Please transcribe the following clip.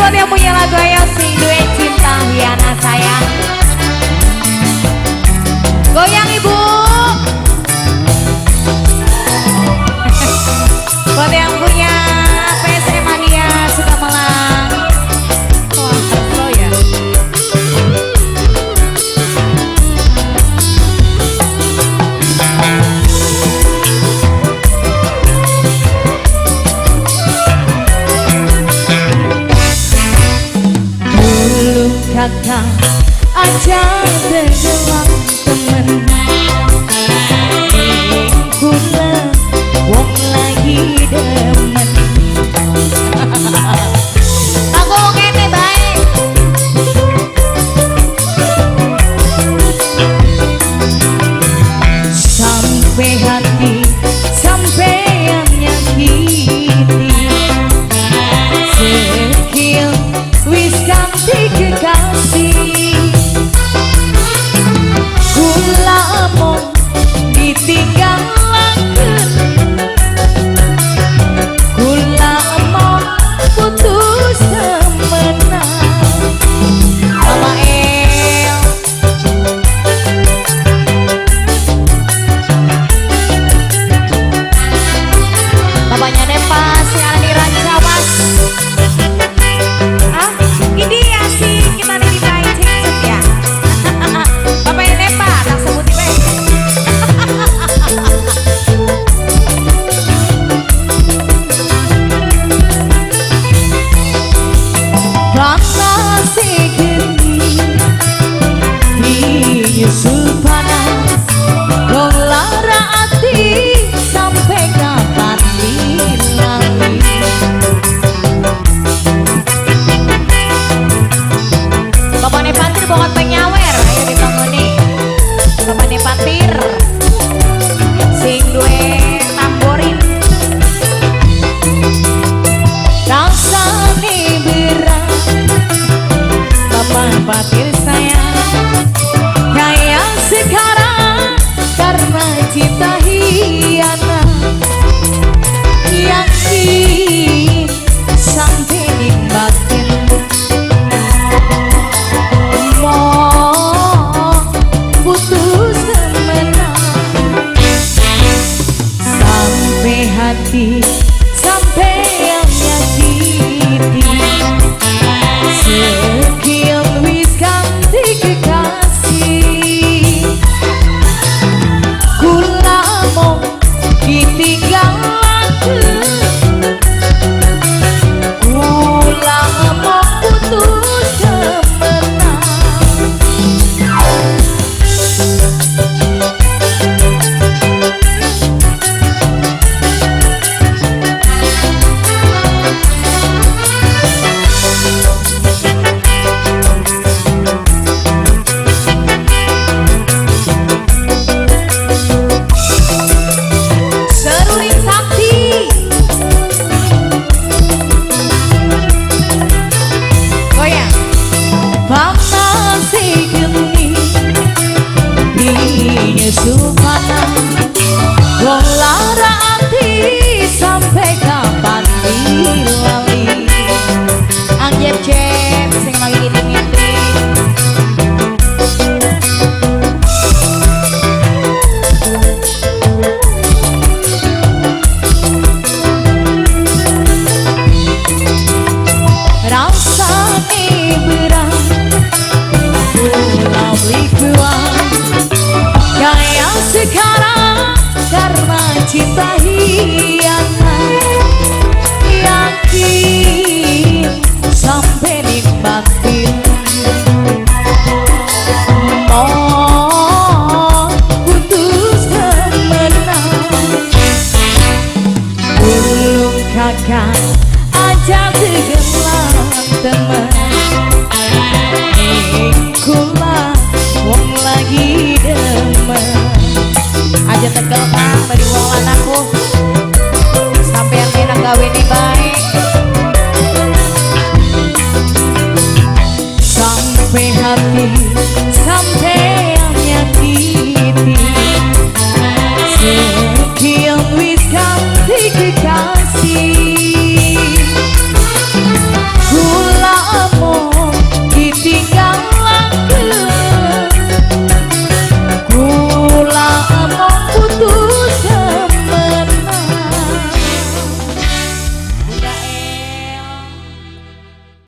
Buat yang punya lagu ayo sing duwe cinta hiana sayang. Goyang ibu. Buat yang punya PSM Mania Sukamalang. Wah, so ya. Dulu kakak aja tenggelam temen, kula wong lagi demen. Aku ngene bae. Sampai hati sampean nyakiti, sekian wis ganti kekasih. Kula mung ditinggal langgeng, kula mung putus temenan. Mama El, bapaknya Nepa sing arani Rancawas. Ah, ini asik kita nih dimain cicit ya. Bapaknya Nepa tak sebuti bae. Panas geni dinyusul panas, wong lara ati sampai kapan lali. Bapaknya Patir banget penyawer, ayo ditonggoni. Bapaknya Patir sing duwe tamborin. Rasane berat Bapak Patir sayang, kayak sekarang karena cinta hianat. Yakin sampai nikmatin mau putus temenan. Sampai hati sampai yang nyakiti, sekian wis ganti kekasih. Kula mung ditinggal langgeng, kula mung putus temenan. Seruling Sakti. Goyang. Panas geni dinyusul panas, wong lara ati sampai kapan lali. Ang jeb jeb sing lagi ngiting-ngiting. Rasane berat kula beli buang, kayak sekarang karena cinta hianat. Yakin sampai nikmatin mau putus temenan. Ulung kakak aja tenggelam temen, ing kula wong lagi demen. Aja tegel kang dari wong lanangku, sampean enak gawe nih baik. Sampai hati sampai yang nyakiti, sekian wis ganti kekasih.